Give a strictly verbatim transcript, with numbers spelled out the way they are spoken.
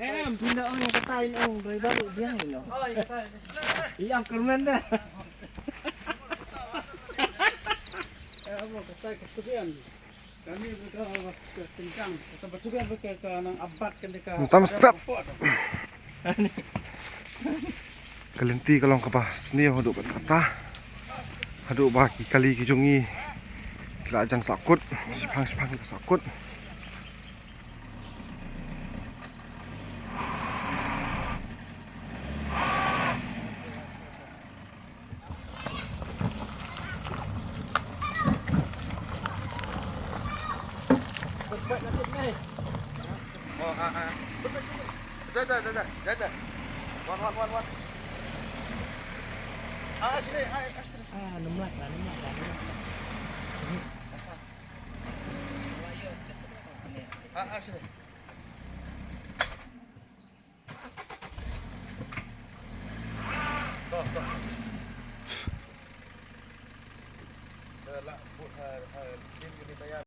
Em, pynda ong kata in ong driver u biang ino. Ïa, kyrmen da. Mynta mynstep ka lynti ka long kaba sniew haduh katta katta. Haduh ba ki kali ki jong ngi ki la jan sahkut, shiphang shiphang ki la sahkut. Oh, ah, ah. Jai, jai, jai, jai, jai, jai. Wan, wan, wan, wan. Ah, sini, ah, ah, sini. Ah, nemlak lah, nemlak lah, nemlak lah. Ah, ah, sini. Dah, dah. Dah lah, buat, ha, ha, lim ini tayar.